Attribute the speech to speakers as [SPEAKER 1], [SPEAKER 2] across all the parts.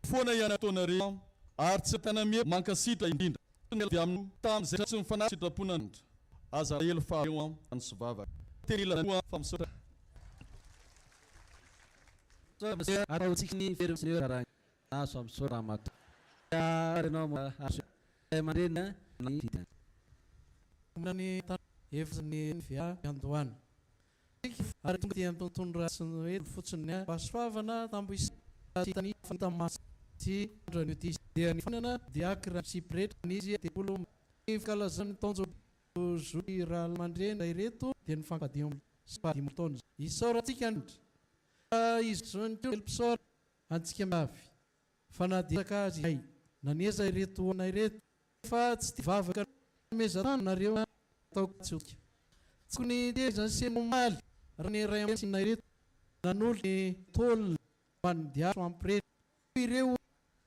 [SPEAKER 1] Foana ihany ataonareo ary tsy ahitana mie mankasitra indrindra avy aminy tamin'izay tsy mifanaraka sitrapon'Andriamanitra. Aza alahelo fa aleo an sy vavaka. Teny ilazana koa fa misaotra.
[SPEAKER 2] Ataontsika ny fermeture raha azo misaotra ramatoa. Ary ianao moa azo ray aman-dreny ny vidiny.
[SPEAKER 3] Ny hevitry ny fiandohana. Ary tonga dia nitontona tsy ny hoe fotsiny ny fahasoavana tambo isa-tany fanta maso sy andro anio ity dia ny fanana diakra sy pretra izy 30 ny fankalazana ny taon-jobily zoky ralamandrena ireto dia ny fankadimy sy fahadimy taona isaorantsika Andriamanitra fa izy zao ny mpisaora antsika miavy fa na dia ezaka aza izahay naneza ireto olona ireto Fa tsy tia vavaka nomezan-tany nareo a ataoko tsy ho Tokony tezan sy omaly raha ny ray aman-dreny ireto nanolotra ny tôle ho an'ny diaso ampireto ireo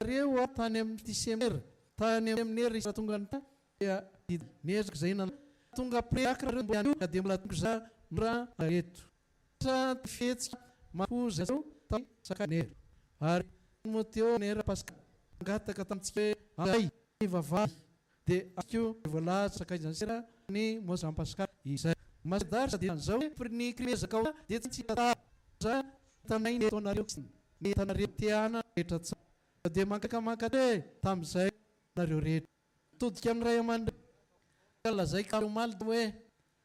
[SPEAKER 3] reo a tany amin'ny ty seminera tany amin'ny ry tonga ny dia niezaka izay nanao tonga preakra reo mbola ka dia mbola tonga za mora eto sa fihetsika mapoza zao tao sakanera ary Timoteo nera Pascal nangataka tamintsika hoe anday hivavaha dia azoko voalaza sakaizan'ny sera ny mot Jean Pascal izay. Masadar sady an'izao hoe ny krimezaka ao dia tsy za hitanay ny ataonareo ny hitanareo te hana rehetra tsara dia mankaka mankate tamin'izay nareo rehetra todika amin'ny ray aman-dreny lazaiko omaly hoe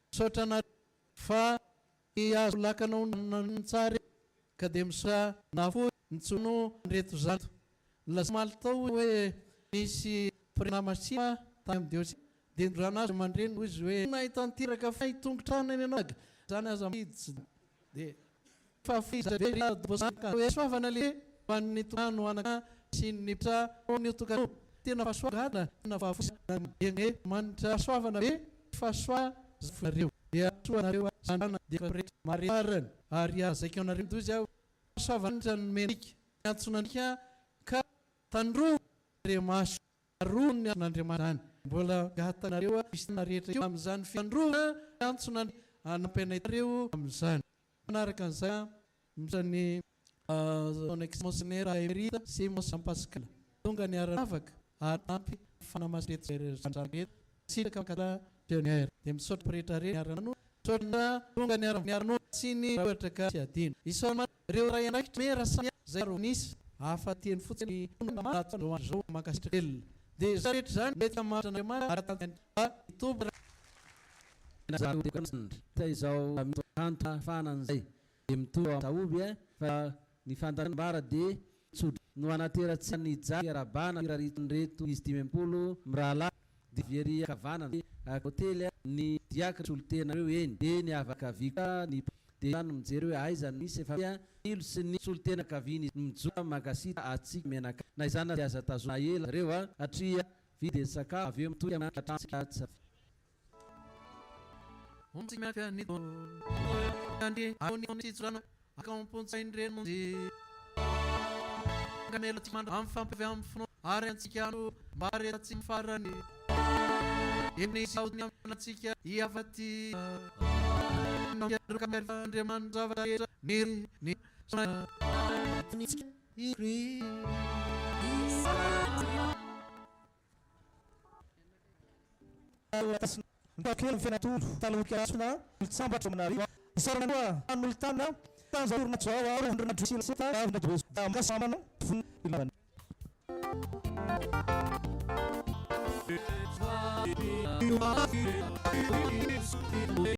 [SPEAKER 3] misaotra anareo fa Ny azo lakana ho nanana tsara ka dia misaotra nahafoy ny tsono an'ireto zato. Nilaza omaly tao hoe nisy pre-namasina tany amin'ny diosesy dia nitondrana azy aman-dreniny hoy izy hoe nay tanteraka fa tongotra any ianao ka izany aza miditsy dia fa fahasoavana le ho an'ny tokantrano anaka sy ny mpiasa ao amin'ny tokantrano tena fahasoavana tena fahafoizana manitra fahasoavana be fahasoavanareo. Dia soa anareo zanana dia rehetra marina ary lazaiko anareo dozy aho fahasoavan'Andriamanitra nomena antsika ny antsona antsika ka tandrovy Andriamaso aroa ny antson'Andriamanitra izany mbola angatahinareo kristiana rehetra io amin'izany fitandrovana ny antson'Andriamanitra hanampy anareo amin'izany manaraka an'izay misaotra ny son ex Monseigneur Emerita sy Monseigneur Pascal tonga niara-nivavaka ary nanampy fanamasina ireto zanaka ireto sitraka mankala pionnière dia misaotra pretra rehetra niara-nano misaotra tonga niara-niara-noana sy ny ohatra ka tsy adino isaorana ireo ray andraikitra mera samihafa izay ro nisy hafa teny fotsiny ny zao mankasitraka velona dia izay rehetra izany mety hamaritra an'Andriamanitra ary fa hitombo
[SPEAKER 2] Izao kanto fahanan'izay Dia mitovy ao Sahoby eh, fa ny fandaharam-bara dia tsotra. No anaterantsika ny ja fiarahabana firarian'ireto izy 65 mirahalahy dia avy ery ankavanana ny hotely ny diakra solontena ireo eny dia ny avy ankavia koa ny dia no mijery hoe aiza no misy efa ilo sy ny solontena ankavian'izy no mijoro mankasitraka antsika mianakavy na izany aza dia aza tazomina ela zareo a satria vita dia sakafo avy eo mitohy hatramintsika tsy